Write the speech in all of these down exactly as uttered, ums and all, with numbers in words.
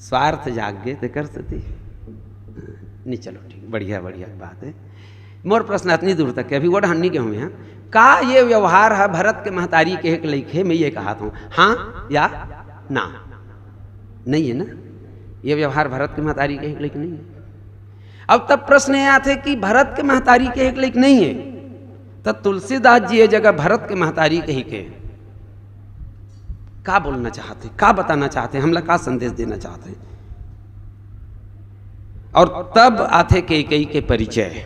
स्वार्थ जाग गे तेकर सेती। नहीं, चलो ठीक, बढ़िया, बढ़िया बात है। मोर प्रश्न अतनी दूर तक के, अभी वो ढहन नहीं के हुए हैं। का ये व्यवहार है भरत के महतारी के एक लइक हे, मैं ये कहा था, हाँ या ना? नहीं है ना, ये व्यवहार भरत के महतारी के एक लइक नहीं है। अब तब प्रश्न ये आथे कि भरत के महतारी के एक लइक नहीं है, तब तुलसीदास जी ये जगह भरत के महतारी कही के का बोलना चाहते, का बताना चाहते, हमला का संदेश देना चाहते? और तब आथे केकई के परिचय।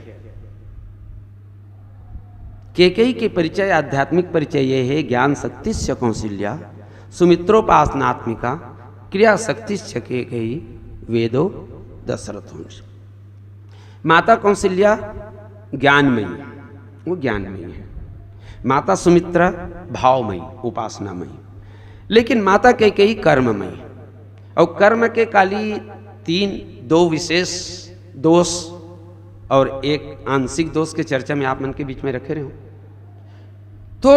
केकई के परिचय, आध्यात्मिक परिचय ये है, ज्ञान शक्तिश्च कौशल्या सुमित्रोपासनात्मिका, क्रिया शक्तिश्च केकई वेदो दशरथो। माता कौशल्या ज्ञानमयी, वो ज्ञानमयी है। माता सुमित्रा भावमयी, उपासनामयी। लेकिन माता केकई कर्ममयी। और कर्म के काली तीन, दो विशेष दोष और एक आंशिक दोष के चर्चा में आप मन के बीच में रखे रहे हूँ। तो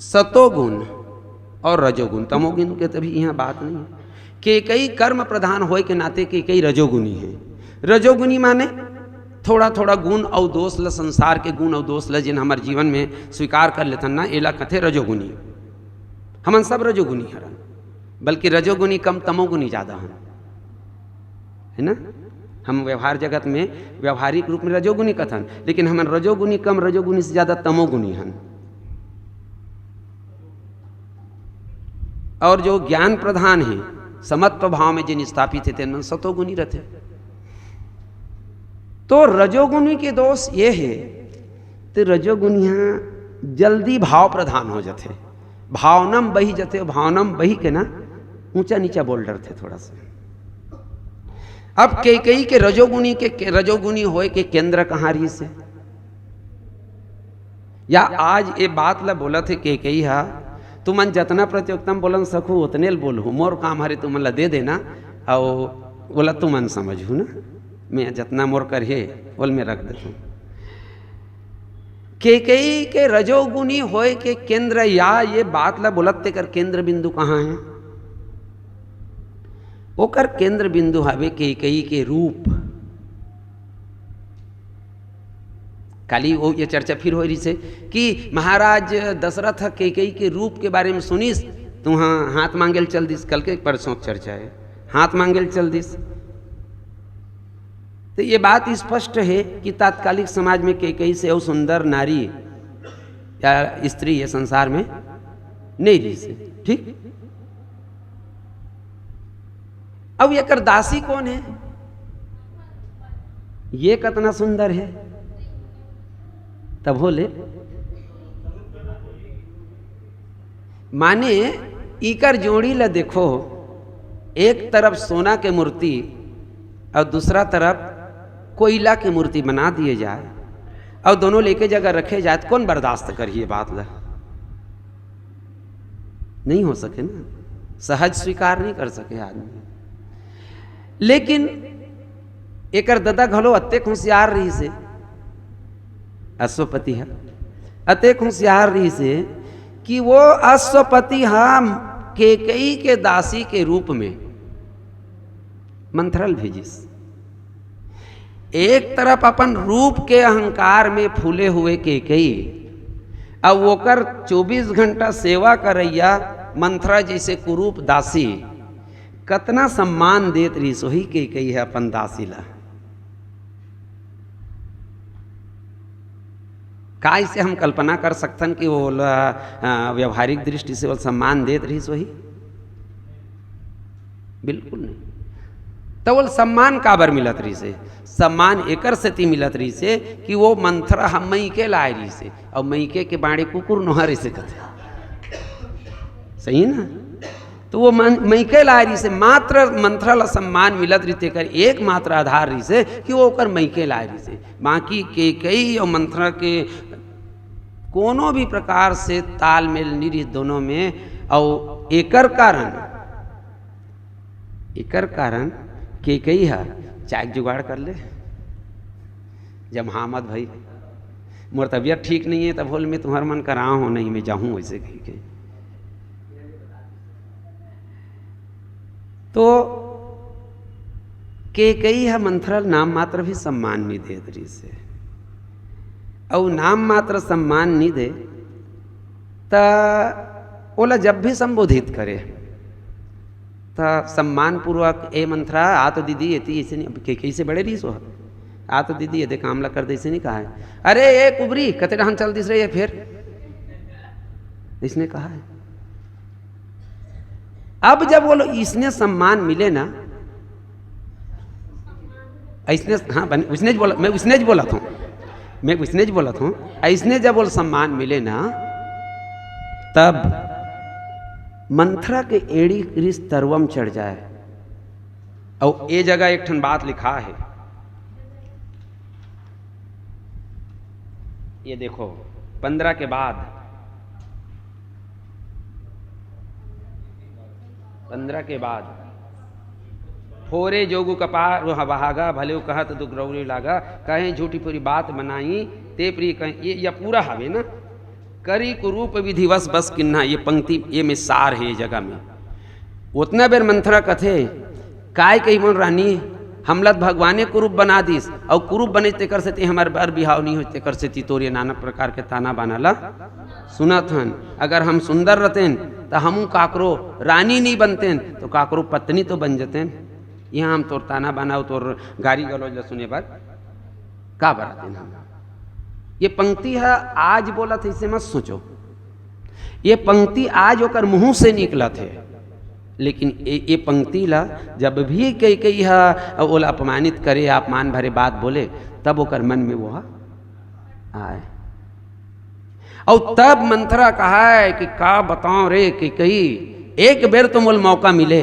सतोगुण और रजोगुण, तमोगुण के तभी यहाँ बात नहीं है। केकई कर्म प्रधान होए के नाते केकई रजोगुणी है। रजोगुणी माने थोड़ा थोड़ा गुण और दोष ल, संसार के गुण और दोष ल, जिन हमारे जीवन में स्वीकार कर लेथन ना, एला कथे रजोगुणी। हमन सब रजोगुणी हरन, बल्कि रजोगुणी कम, तमोगुणी ज़्यादा हन, है ना? हम व्यवहार जगत में व्यावहारिक रूप में रजोगुणी कथन, लेकिन हमन रजोगुणी कम, रजोगुणी से ज़्यादा तमोगुणी हन। और जो ज्ञान प्रधान है, समत्व भाव में जिन स्थापित है, तेन मन सतोगुणी रहते। तो रजोगुणी के दोष ये है, तो रजोगुणी यहाँ जल्दी भाव प्रधान हो जाते, भावना में बही जाते, भावना में बही के ना ऊंचा नीचा बोल डरते थोड़ा सा। अब केकई के रजोगुणी के, के रजोगुणी होए के केंद्र कहाँ रहिस हे? या आज ये बात ला बोलत हे केकई हा, तुमन जतना प्रतियोगिता में बोलन सकहू, उतने ल बोलहू, मोर काम हरे तुमन ला दे देना, अउ ओला तुमन समझहू ना, मैं जतना मोर कर हे, ओल मैं रख देथूँ। केकई के रजोगुणी होए के केंद्र या ये बात ला बोलत, तेकर केंद्र बिंदु कहाँ हे? ओकर केंद्र बिंदु हवे केकई के रूप। काली वो ये चर्चा फिर होय रहिस हे कि महाराज दशरथ ह केकई के रूप के बारे में सुनिस, तुहाँ हाथ मांगे ल चल दिस। कल के परसों के चर्चा हे, हाथ मांगे ल चल दिस। तो ये बात स्पष्ट हे कि तात्कालिक समाज में केकई से अउ सुंदर नारी या स्त्री ये संसार में नहीं रहिस हे। ठीक, अब एकर दासी कोन हे? ये कतना सुंदर हे, तब हो ले। माने इकर जोड़ी ला देखो, एक तरफ सोना के मूर्ति और दूसरा तरफ कोयला के मूर्ति बना दिए जाए और दोनों लेके जगह रखे जाए, तो कौन बर्दाश्त करिए बात ला? नहीं हो सके ना, सहज स्वीकार नहीं कर सके आदमी। लेकिन एकर ददा घलो अतेक होशियार रहिस हे, अश्वपति ह अतेक होशियार रहिस हे कि वो अश्वपति ह केकई के दासी के रूप में मंथरा ल भेजिस। एक तरफ अपन रूप के अहंकार में फूले हुए केकई, अब ओकर चौबीस घंटा सेवा करैया मंथरा जैसे कुरूप दासी कतना सम्मान देत रहिस होही केकई ह अपन दासी ला। का इसे हम कल्पना कर सकथन कि वो ला, अ, व्यावहारिक दृष्टि से वो सम्मान देत रहिस होही? बिल्कुल नहीं। तो वो सम्मान काबर मिलत रहिस हे? सम्मान एकर सेती मिलत रहिस हे कि वो मंथरा ह मइके लाए रहिस हे, और मइके के बाड़े कुकुर नोहरे से कथे। सही ना? तो वो मन, मइके लाए रहिस हे, मात्र मंथरा ला सम्मान मिलत रहिस हे, तेकर एकमात्र आधार रहिस हे कि वो ओकर मइके लाए रहिस हे। बाकी केकई और मंथरा के कोनो भी प्रकार से तालमेल नहीं रहिस दोनों में। और एकर कारण, एकर कारण केकई ह चाय के जुगाड़ कर ले, जब हाँ मत भाई, मोर तबीयत ठीक नहीं है, तब बोल, मैं तुम्हार मन कराओ हो, नहीं मैं जाहूँ, वैसे कही के। तो केकई ह मंथरा ल नाम मात्र भी सम्मान नइ देत रिहिस हे। अउ नाम मात्र सम्मान नइ दे, त ओला जब भी संबोधित करे, त सम्मानपूर्वक, "ए मंथरा, आ तो दीदी," एती अइसे नइ, अब केकई से बड़े रिहिस ओह, "आ तो दीदी, एदे काम ला कर दे," अइसे नइ कहा हे। "अरे, ए कुबरी, कते डहन चल दिस रे ये फेर?" अइसने कहा हे। अब जब वो लोग इसने सम्मान मिले ना, इसने, हाँ, बन-, उसने ज बोला, मैं उसने ज बोलत हूँ, मैं उसने ज बोलत हूँ, इसने जब वो सम्मान मिले ना, तब मंथरा के एड़ी रिस तरवम चढ़ जाए। अउ ए जगह एक ठन बात लिखा हे, ये देखो, पन्द्रह के बाद, पन्द्रह के बाद, "फोरे जोगु कपार वह बहागा, भले कहत दुख रौरी लागा, कहें झूठी पूरी बात बनाई, ते प्रिय कहें," ये, ये पूरा हवे ना। "करी कुरूप विधिवश बस किन्हा," ये पंक्ति, ये में सार हे ये जगह में। ओतना बेर मंथरा कथे, "काय कही मोर रानी, हमला त भगवाने कुरूप बना दिस, अउ कुरूप बने तेकर सेती हमर बर बिहाव नइ होय, तेकर सेती तोर ये नाना प्रकार के ताना बाना ला सुनत हन। अगर हम सुंदर रहतेन, त हमू काकरो रानी नइ बनतेन, तो काकरो पत्नी तो बन जतेन। यहाँ हम तोर ताना बाना अउ तोर गारी गलौज ला सुने बर का बर आतेन हम?" ये पंक्ति ह आज बोलत हे, इसे मत सोचो। ये पंक्ति आज ओकर मुंह से निकलत हे, लेकिन ये, ये पंक्ति ला जब भी केकई ह ओला अपमानित करे, अपमान भरे बात बोले, तब ओकर मन में वो आए। अउ तब मंथरा कहाय कि "का बताओ रे केकई, एक बेर तो मोल मौका मिले,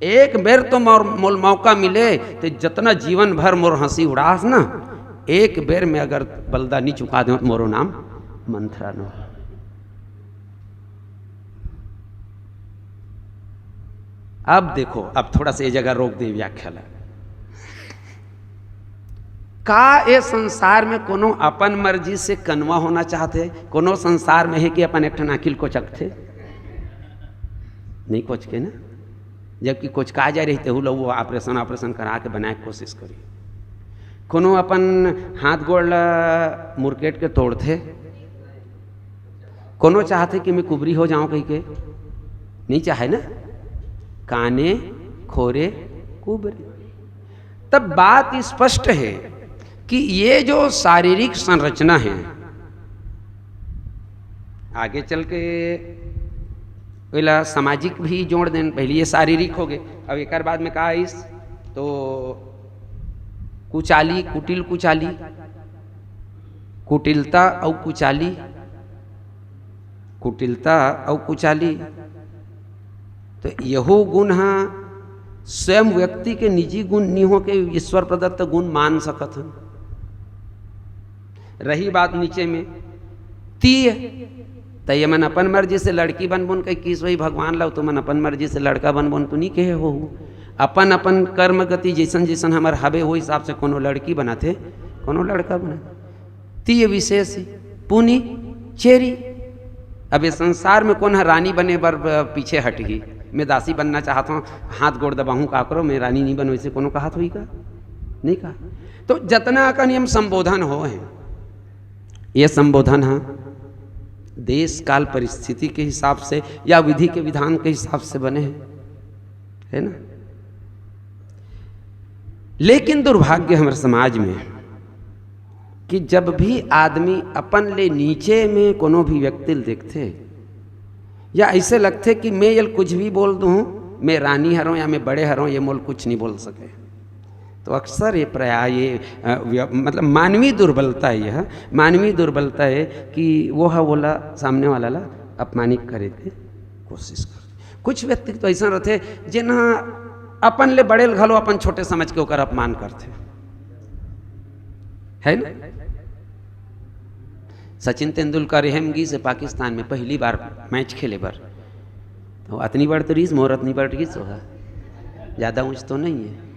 एक बेर तो मोर, मोल मौका मिले, ते जतना जीवन भर मोर हंसी उड़ास ना, एक बेर में अगर बलदा नइ चुका देंव, त मोरो नाम मंथरा नो।" अब देखो, अब थोड़ा सा ये जगह रोक दे व्याख्या ला। का ये संसार में कोनो अपन मर्जी से कनवा होना चाहथे? कोनो संसार में हे कि अपन एक ठन आँखी ल कोचकथे? नइ कोचके ना। जबकि कोचका जाय रही, तेहू ला वो operation, operation करा के बनाए के कोशिश करी। कोनो अपन हाथ गोड़ ला मुरकेट के तोड़थे? कोनो चाहथे कि मैं कुबरी हो जाऊं कहिके? नइ चाहे ना। काने खोरे कुबरी। तब बात स्पष्ट हे कि ये जो शारीरिक संरचना हे, आगे चल के एला सामाजिक भी जोड़ देन। पहली ये शारीरिक होगे, अब एकर बाद में का आइस, तो कुचाली, कुटिल कुचाली, कुटिलता अउ कुचाली, कुटिलता अउ कुचाली। तो यहू गुण ह स्वयं व्यक्ति के निजी गुण नइ हो के ईश्वर प्रदत्त गुण मान सकत हन। रही बात नीचे में, तीय, त ये मन अपन मर्जी से लड़की बनबोन कहिके किहिस होही भगवान ला, तुमन अपन मर्जी से लड़का बनबोन तो नइ कहे होहू। अपन अपन कर्म गति जइसन जइसन हमर हवे, वो हिसाब से कोनो लड़की बनाथे, कोनो लड़का बनाथे। तीय विशेष ही, पुनी, चेरी। अब ये संसार में कोन ह रानी बने बर, अ, पीछे हटही? मैं दासी बनना चाहत हूँ, हाथ गोड़ दबाहूँ काकरो, मैं रानी नइ बनों, इसे कोनो कहत होही का? नइ कहा। तो जतना अकन ये संबोधन होहे, ये संबोधन ह देश काल परिस्थिति के हिसाब से या विधि के विधान के हिसाब से बने हे, हे ना? लेकिन दुर्भाग्य हमर समाज में कि जब भी आदमी अपन ले नीचे में कोनो भी व्यक्ति ल देखथे, या अइसे लगथे कि मैं ये ल कुछ भी बोल दूँ, मैं रानी हरों या मैं बड़े हरों, ये मोल कुछ नइ बोल सके। तो अक्सर ये प्राय ये, अ, व्य-, मतलब मानवीय दुर्बलता हे, यह मानवीय दुर्बलता हे कि वो ह, वोला, सामने वाला ला अपमानित करे के कोशिश करथे। कुछ व्यक्ति तो अइसन रथे, जेन ह अपन ले बड़े ल घलो अपन छोटे समझ के ओकर अपमान करथे, हे ना? सचिन तेंदुलकर एहम गिस हे पाकिस्तान में पहली बार मैच खेले बर, तो अतनी बड़ तो रिहिस, मोर अतनी बड़ रिहिस, ओहा ज्यादा ऊंच तो नइ हे।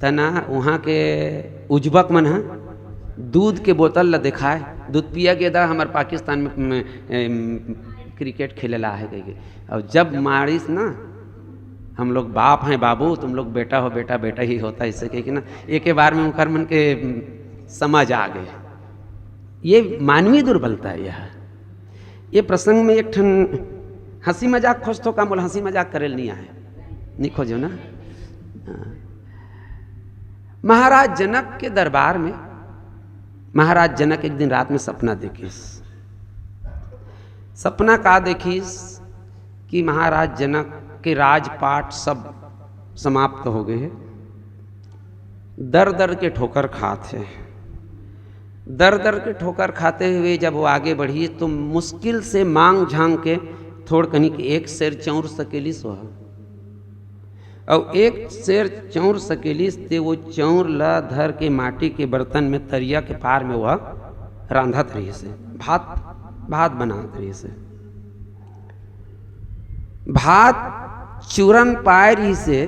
त ना, उहाँ के उजबक मन ह दूध के बोतल ल देखाय, "दूध पिया के दा, हमर पाकिस्तान में, में, एम, क्रिकेट खेले ला आहे," कहिके। अउ जब मारिस ना, हम लोग बाप हैं बाबू, तुम लोग बेटा हो बेटा, बेटा ही होता है, इससे कहे कि ना, एक ही बार में उनकर मन के समझ आ गए। ये मानवीय दुर्बलता है। यह ये प्रसंग में एक ठन हंसी मजाक खोज तो का मोला हंसी मजाक करे नहीं आए, नहीं खोजो ना। हाँ। महाराज जनक के दरबार में महाराज जनक एक दिन रात में सपना देखिस। सपना का देखिस कि महाराज जनक के राजपाट सब समाप्त हो गए हैं, दर दर के ठोकर खात है। दर दर के ठोकर खाते हुए जब वो आगे बढ़ी तो मुश्किल से मांग झांग के थोड़ कनी के एक सेर चौर सकेलिस वह। और एक सेर चौर सकेलिस ते वो चौर ला धर के माटी के बर्तन में तरिया के पार में वह रांधत रहिस हे, भात, भात बनात रहिस हे। भात चूरन पाए रहिस हे।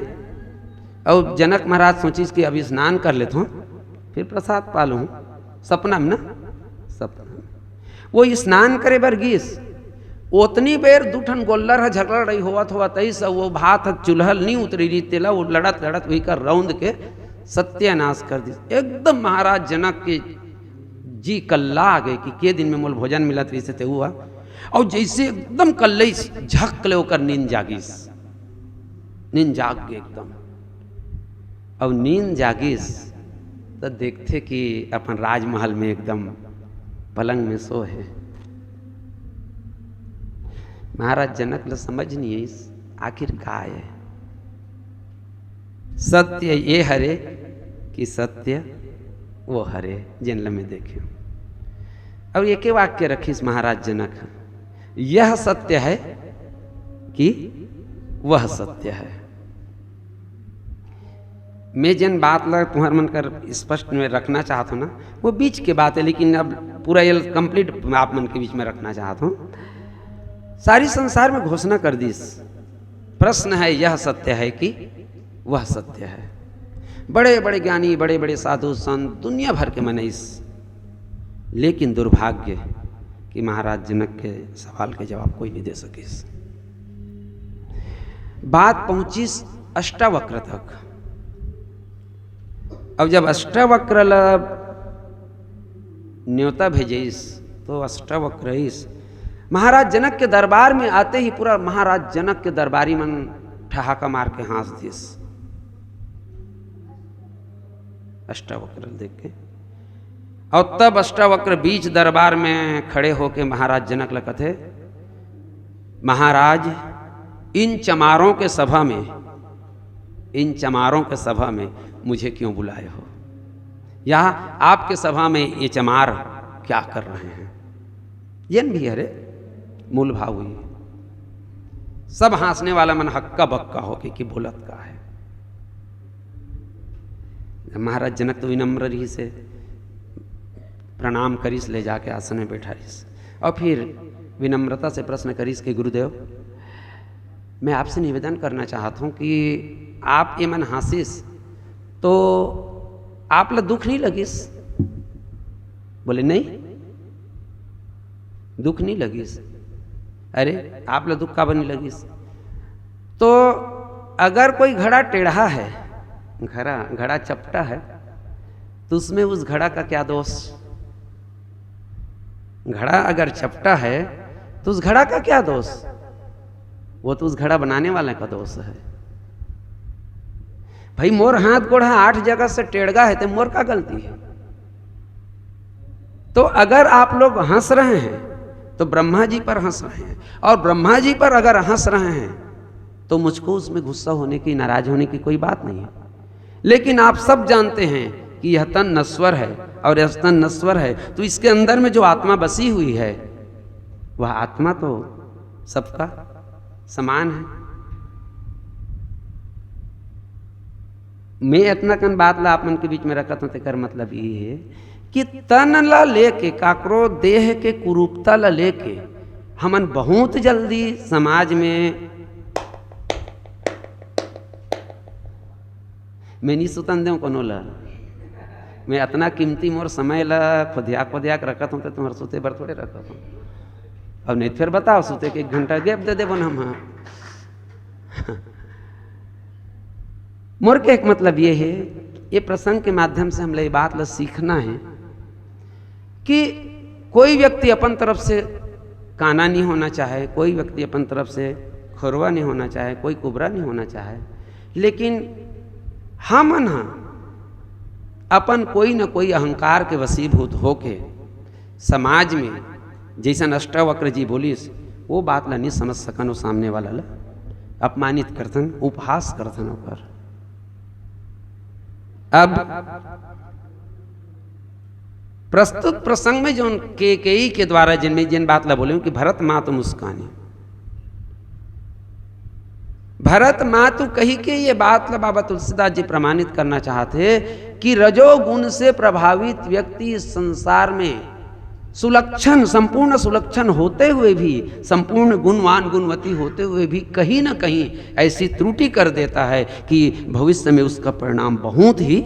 और जनक महाराज सोचिस कि अब स्नान कर लेथों, फिर प्रसाद पा लूँ। सपना में ना, सपना में वो स्नान करे बर गिस। ओतनी बेर दू ठन गोल्लर ह झगड़ा लड़ाई होवत होवत आइस, अउ वो भात ह चूल्हा ल नी उतरे रहिस, तेला वो लड़त लड़त वही कर रौंद के सत्यानाश कर दिस। एकदम महाराज जनक के जी कल्ला आ गए कि के दिन में मोल भोजन मिलत रहिस ते हुआ। और जैसे एकदम कल्लइस, झक ले ओकर नींद जागिस, नींद जाग गए एकदम। और नींद जागिस तो देखथे कि अपन राजमहल में एकदम पलंग में सो हे। महाराज जनक ल समझ नहीं आइस आखिर का हे। सत्य ये हरे कि सत्य वो हरे, जेन ल मैं देखे। और एके वाक्य रखिस महाराज जनक, यह सत्य है कि वह सत्य है। मैं जेन बात ला तुहर मन कर स्पष्ट में रखना चाहत हूँ ना, वो बीच के बात है, लेकिन अब पूरा ये कंप्लीट आप मन के बीच में रखना चाहत हूँ। सारी संसार में घोषणा कर दिस, प्रश्न है, यह सत्य है कि वह सत्य है। बड़े बड़े ज्ञानी, बड़े बड़े साधु संत, दुनिया भर के मनईस, लेकिन दुर्भाग्य कि महाराज जनक के सवाल के जवाब कोई नहीं दे सकिस। बात पहुंचिस अष्टावक्र तक। अब जब अष्टावक्र ला न्योता भेजिस तो अष्टावक्र आइस। महाराज जनक के दरबार में आते ही पूरा महाराज जनक के दरबारी मन ठहाका मार के हाँस दिस अष्टावक्र देख के। और तब अष्टावक्र बीच दरबार में खड़े होके महाराज जनक ल कथे, महाराज, इन चमारों के सभा में, इन चमारों के सभा में मुझे क्यों बुलाए हो? यहाँ आपके सभा में ये चमार क्या कर रहे हैं? जेन भी हरे, मूल भाव हुई, सब हाँसने वाला मन हक्का बक्का होके कि बोलत का है। महाराज जनक तो विनम्र रहिस हे, प्रणाम करिस, ले जाके आसन में बैठारिस और फिर विनम्रता से प्रश्न करिस कि गुरुदेव, मैं आपसे निवेदन करना चाहत हूँ कि आप ये मन हाँसिस तो आप ला दुख नहीं लगिस? बोले, नहीं, दुख नहीं लगिस। अरे, आप ला दुख काबर नहीं लगिस? तो अगर कोई घड़ा टेढ़ा है, घड़ा, घड़ा चपटा है, तो उसमें उस घड़ा का क्या दोष? घड़ा अगर चपटा है, तो उस घड़ा का क्या दोष? वो तो उस घड़ा बनाने वाले का दोष है। भाई, मोर हाथ गोड़ ह आठ जगह से टेढ़ा है, तो मोर का गलती है? तो अगर आप लोग हंस रहे हैं, तो ब्रह्मा जी पर हंस रहे हैं, और ब्रह्मा जी पर अगर हंस रहे हैं, तो मुझको उसमें गुस्सा होने की, नाराज होने की कोई बात नहीं है। लेकिन आप सब जानते हैं कि यह तन नश्वर है, और यह तन नश्वर है, तो इसके अंदर में जो आत्मा बसी हुई है, वह आत्मा तो सबका समान है। मैं इतना कन बात ला आप मन के बीच में रखत हूँ, तेकर मतलब ये है कि तन ला लेके, काकरो देह के कुरूपता ला लेके हमन बहुत जल्दी समाज में, मैं नहीं सुतन देव कोनो ला, मैं इतना कीमती मोर समय ला खोदिया खोदिया के रखत हूँ, तो तुम्हारे सुते बर थोड़े रखत हूँ। अब नहीं तो फिर बताओ, सुते के एक घंटा gap दे देबो ना हम। हाँ। मोर के एक मतलब ये है, ये प्रसंग के माध्यम से हमला ये बात ला सीखना है कि कोई व्यक्ति अपन तरफ से काना नहीं होना चाहे, कोई व्यक्ति अपन तरफ से खोरवा नहीं होना चाहे, कोई कुबरा नहीं होना चाहे, लेकिन हमन ह अपन कोई न कोई अहंकार के वशीभूत होके समाज में, जैसन अष्टावक्र जी बोलिस, वो बात ला नहीं समझ सकन, वो सामने वाला ला अपमानित करथन, उपहास करथन ओकर। अब प्रस्तुत प्रसंग में जोन केकई के द्वारा जिनमें जिन बात ला बोले कि भरत मातु मुस्कानी, भरत मातु कही के ये बात ला बाबा तुलसीदास जी प्रमाणित करना चाहते हैं कि रजोगुण से प्रभावित व्यक्ति इस संसार में सुलक्षण, संपूर्ण सुलक्षण होते हुए भी, संपूर्ण गुणवान गुणवती होते हुए भी कहीं ना कहीं ऐसी त्रुटि कर देता है कि भविष्य में उसका परिणाम बहुत ही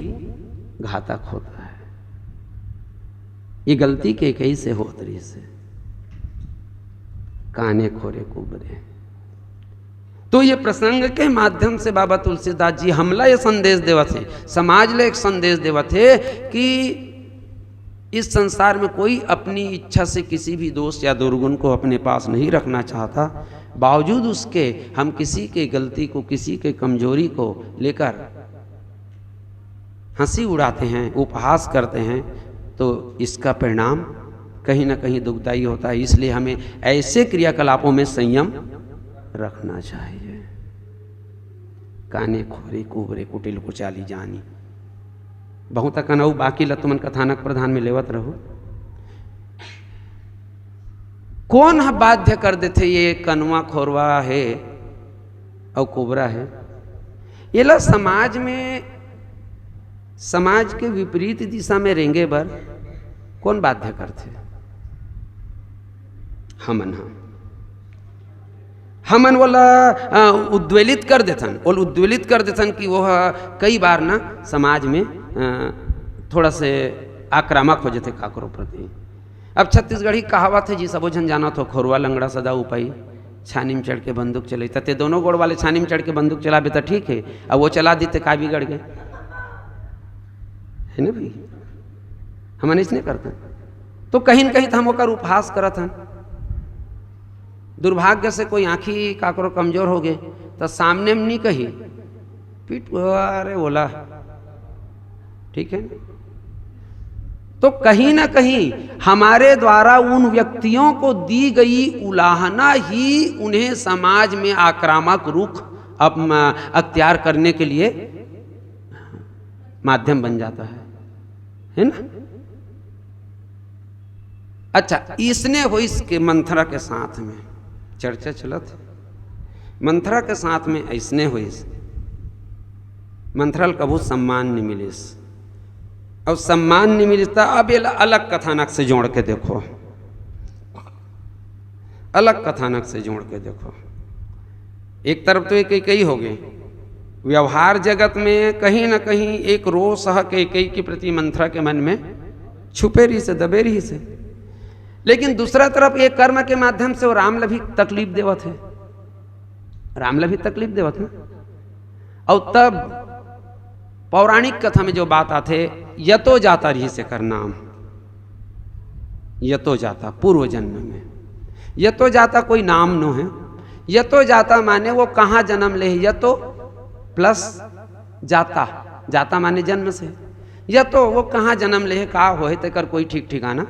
घातक होता है। ये गलती केकई से होत रहिस हे, काने खोरे कुबरे। तो ये प्रसंग के माध्यम से बाबा तुलसीदास जी हमला ये संदेश देवत हे, समाज ला एक संदेश देवत हे कि इस संसार में कोई अपनी इच्छा से किसी भी दोष या दुर्गुण को अपने पास नहीं रखना चाहता। बावजूद उसके हम किसी के गलती को, किसी के कमजोरी को लेकर हंसी उड़ाते हैं, उपहास करते हैं, तो इसका परिणाम कहीं ना कहीं दुखदायी होता है। इसलिए हमें ऐसे क्रियाकलापों में संयम रखना चाहिए। काने खोरे कुबरे कुटिल कुचाली जानी। बहुत अकन अउ बाकी ल तुमन कथानक प्रधान में लेवत रहू। कौन ह बाध्य कर देथे ये कनवा खोरवा हे अउ कुबरा हे? येला समाज में, समाज के विपरीत दिशा में रेंगे बर कौन बाध्य करथे? हमन ह। हमन ओला, अ, उद्वेलित कर देथन, ओला उद्वेलित कर देथन कि वो ह कई बार ना समाज में, अ, थोड़ा से आक्रामक हो जाथे काकरो प्रति। अब छत्तीसगढ़ी कहावत है जी, सबो झन जानत हो, "खोरवा लंगड़ा सदा उपाई, छानी में चढ़ के बंदूक चलाई।" त ते दोनों गोड़ वाले छानी में चढ़ के बंदूक चलाबे त ठीक है, अब वो चला दी त का बिगड़ गे, है ना भाई? हमन इसने करते हैं। तो कहीं न कहीं तो हम ओकर उपहास करत हन। दुर्भाग्य से कोई आँखी काकरो कमजोर हो गए, तो सामने में नहीं कही, पीठ, अरे बोला, ठीक है ना? तो कहीं ना कहीं हमारे द्वारा उन व्यक्तियों को दी गई उलाहना ही उन्हें समाज में आक्रामक रुख अप-, अख्तियार करने के लिए माध्यम बन जाता है, है ना? अच्छा, इसने होइस के मंथरा के साथ में चर्चा चलत है। मंथरा के साथ में ऐसने होइस, मंथरा ल कभू सम्मान नहीं मिलिस, और सम्मान नहीं मिलिस, त अब ये अलग कथानक से जोड़ के देखो, अलग कथानक से जोड़ के देखो। एक तरफ तो ये कैकई हो गई, व्यवहार जगत में कहीं ना कहीं एक रोष ह कैकई के प्रति मंथरा के मन में छुपे रहिस हे, दबे रहिस हे। लेकिन दूसरा तरफ एक कर्म के माध्यम से वो राम ल भी तकलीफ देवत हे, राम ल भी तकलीफ देवत हे। और तब पौराणिक कथा में जो बात आथे, यतो जाता रहिस एकर नाम, यतो जाता पूर्व जन्म में, यतो जाता कोई नाम नो है। यतो जाता माने वो कहाँ जन्म ले हे, यतो प्लस जाता, जाता माने जन्म से। यतो वो कहाँ जन्म ले हे, का होहे, तेकर कोई ठीक ठिकाना,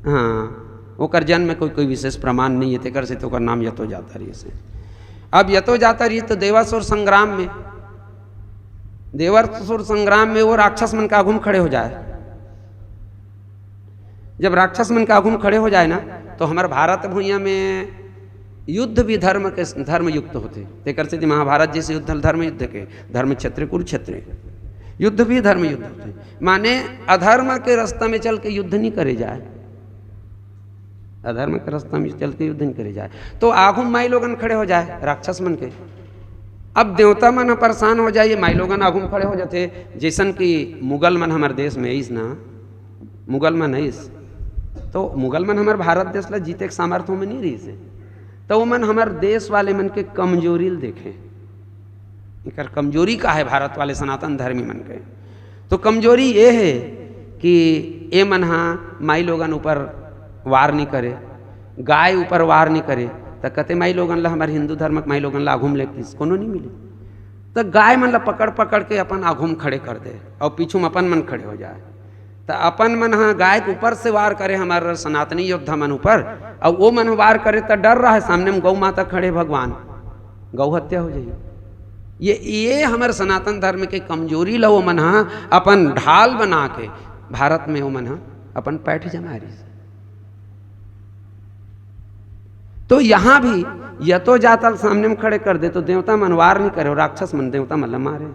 हाँ, ओकर जन्म में कोई, कोई विशेष प्रमाण नहीं है, तेकर से तो ओकर नाम यतो जाता रहिस हे। अब यतो जाता रहिस तो देवासुर संग्राम में, देवासुर संग्राम में वो राक्षस मन के आगू में खड़े हो जाए। जब राक्षस मन के आगू में खड़े हो जाए ना, तो हमारे भारत भुइयां में युद्ध भी धर्म के, धर्म युक्त होथे। तेकर सेती महाभारत जैसे युद्ध धर्म युद्ध के, धर्म क्षेत्र कुरुक्षेत्र, युद्ध भी धर्म युद्ध होथे। माने अधर्म के रास्ता में चल के युद्ध नहीं करे जाए, अधर्म के रास्ता में चल के युद्ध नहीं करे जाए। तो आगू में माई लोगन खड़े हो जाए राक्षस मन के। अब देवता मन ह परेशान हो जाए, ये माई लोगन आगू में खड़े हो जाथे। जैसन कि मुगल मन हमारे देश में आइस ना, मुगल मन आइस, तो मुगल मन हमारे भारत देश ला जीते के सामर्थ्य में नहीं रहिस हे, तो वो मन हमारे देश वाले मन के कमजोरी ल देखे। एकर कमजोरी का हे भारत वाले सनातन धर्मी मन के? तो कमजोरी ये हे कि ए मन हा माई लोगन ऊपर वार नहीं करे, गाय ऊपर वार नहीं करे। त कते माई लोगन ला, हमर हिंदू धर्म के माई लोगन ला आघू म ले किस कोनो नहीं मिले। त गाय मन ला पकड़ पकड़ के अपन आघू म खड़े कर दे अउ पीछू म अपन मन खड़े हो जाए। त अपन मन हा गाय के ऊपर से वार करे, हमर सनातनी योद्धा मन ऊपर, अउ वो मन वार करे त डर रहा है, सामने म गौ माता खड़े, भगवान, गौ हत्या हो जाही। ये, ये हमर सनातन धर्म के कमजोरी ला वो मन हा अपन ढाल बना के भारत में वो मन हा अपन पैठ जमा रहिस। तो यहाँ भी यतो जातल सामने में खड़े कर दे, तो देवता मन वार नहीं करे, राक्षस मन देवता मन ला मारे।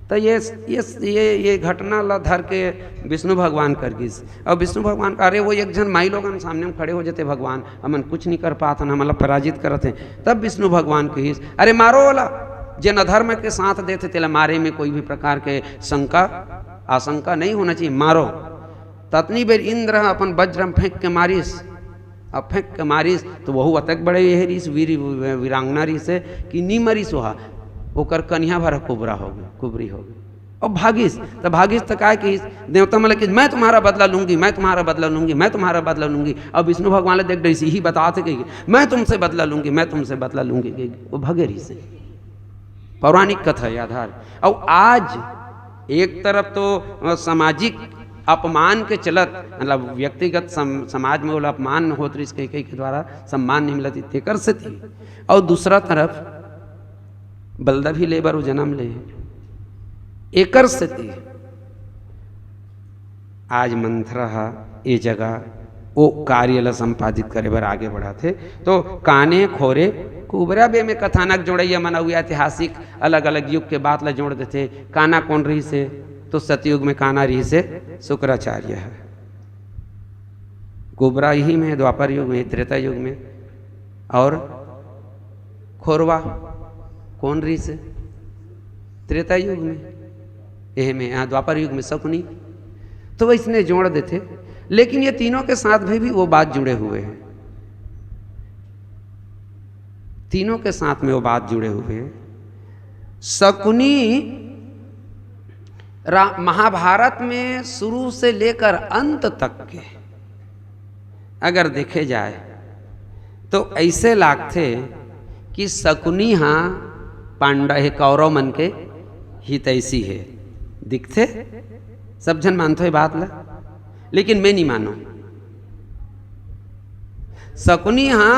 तो ये, ये, ये, ये घटना ला धर के विष्णु भगवान कर गिस। अउ विष्णु भगवान का, "अरे, वो एक झन माई लोगन सामने में खड़े हो जते भगवान, हमन कुछ नहीं कर पात हन, हमन ला पराजित करत हे।" तब विष्णु भगवान कहिस, "अरे, मारो ओला, जेन अधर्म के साथ देथे, तेला मारे में कोई भी प्रकार के शंका, आशंका नहीं होना चाहिए, मारो।" ततनी बेर इंद्र ह अपन वज्र म फेंक के मारिस, अब फेंक के मारिस, तो वहू अतक बड़े ये रिस, वीर, वीरांगना रिस हे कि नी मरिस, वहा ओकर कनिहा भर कुबरा हो गए, कुबरी हो गए। अब भागिस, त भागिस त काय किहिस, देवता मन ल किहिस, "मैं तुम्हारा बदला लूंगी, मैं तुम्हारा बदला लूंगी, मैं तुम्हारा बदला लूंगी।" अब विष्णु भगवान ल देख डरिस, यही बतात हे कि, "मैं तुमसे बदला लूंगी, मैं तुमसे बदला लूंगी," कहिके वो भगे रिस हे। पौराणिक कथा हे आधार। अउ आज एक तरफ तो, अ, सामाजिक अपमान के चलत, मतलब व्यक्तिगत सम-, समाज में ओला अपमान होत रिस कहि, कहि के द्वारा सम्मान नहीं मिलत, तेकर सेती। अउ दूसरा तरफ बलदा भी ले बर वो जन्म ले, एकर सेती आज मंथरा ह ए जगह ओ कार्य ल संपादित करे बर आगे बढ़ाथे। तो काने खोरे कुबरा बे में कथानक जोड़इया मन अउ ऐतिहासिक अलग-अलग युग के बात ल जोड़ देथे। काना कोन रहिस हे? तो सतयुग में काना रहिस हे शुक्राचार्य ह। कुबरा इही में, द्वापर युग में, त्रेता युग में, और खोरवा कोन रहिस हे? त्रेता युग में, एह में, यहाँ द्वापर युग में शकुनी। तो वैसने जोड़ देथे, लेकिन ये तीनों के साथ में भी वो बात जुड़े हुए हैं, तीनों के साथ में वो बात जुड़े हुए हैं। शकुनी रा-, महाभारत में शुरू से लेकर अंत तक के अगर देखे जाए तो ऐसे लागथे कि शकुनी हा पांडव हे, कौरव मन के हितैषी हे, दिखथे। सब झन मानथो ये बात ला, लेकिन मैं नहीं मानो। शकुनी हा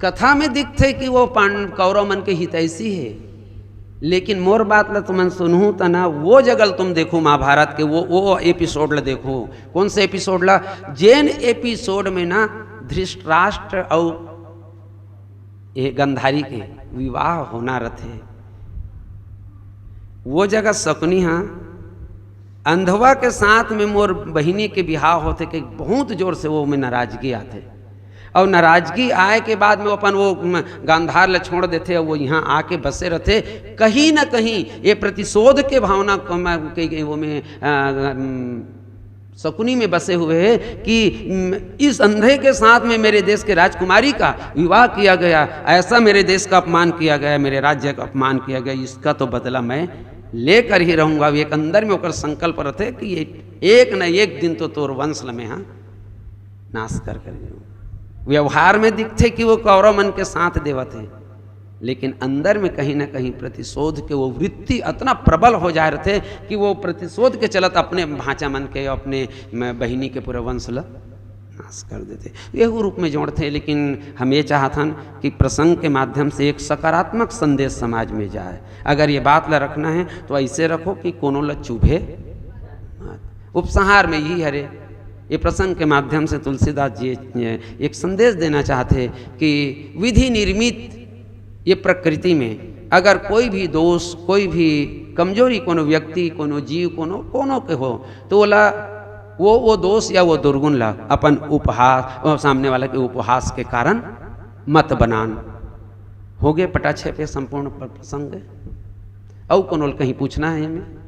कथा में दिखथे कि वो पांड-, कौरव मन के हितैषी हे, लेकिन मोर बात ला तुमन सुनहू त ना, वो जगह तुम देखो महाभारत के, वो, वो एपिसोड ला देखो। कौन से एपिसोड ला? जेन एपिसोड में ना धृतराष्ट्र अउ ये गंधारी के विवाह होना रथे, वो जगह शकुनी हा अंधवा के साथ में मोर बहिनी के बिहाव होथे के बहुत जोर से वो में नाराजगी आथे। और नाराजगी आए के बाद में वो अपन वो, म, गांधार ल छोड़ देथे और वो यहाँ आके बसे रथे। कहीं ना कहीं ये प्रतिशोध के भावना को मैं, के, के वो में, आ, अम, शकुनी में बसे हुए हैं कि, म, इस अंधे के साथ में मेरे देश के राजकुमारी का विवाह किया गया, ऐसा मेरे देश का अपमान किया गया, मेरे राज्य का अपमान किया गया, इसका तो बदला मैं लेकर ही रहूंगा। एक अंदर में ओकर संकल्प रथे कि ये एक न एक दिन तो तोर वंश ल मैं हा नाश कर कर जाऊं। व्यवहार में दिखथे कि वो कौरव मन के साथ देवत हे, लेकिन अंदर में कहीं ना कहीं प्रतिशोध के वो वृत्ति अतना प्रबल हो जाए रथे कि वो प्रतिशोध के चलत अपने भांचा मन के, अपने म-, बहिनी के पूरा वंश ल नाश कर देथे। एहू रूप में जोड़थे, लेकिन हम ये चाहत हन कि प्रसंग के माध्यम से एक सकारात्मक संदेश समाज में जाए। अगर ये बात ला रखना है तो ऐसे रखो कि कोनो ला चुभे मत। उपसंहार में यही हरे, ये प्रसंग के माध्यम से तुलसीदास जी ये एक संदेश देना चाहते कि विधि निर्मित ये प्रकृति में अगर कोई भी दोष, कोई भी कमजोरी कोनो व्यक्ति, कोनो जीव, कोनो, कोनो के हो, तो ओला, वो, वो दोष या वो दुर्गुण ला अपन उपहास, वो सामने वाला के उपहास के कारण मत बनान। हो गए पटाक्षेप के संपूर्ण प्र-, प्रसंग। अउ कोनो ल कहीं पूछना है एमे?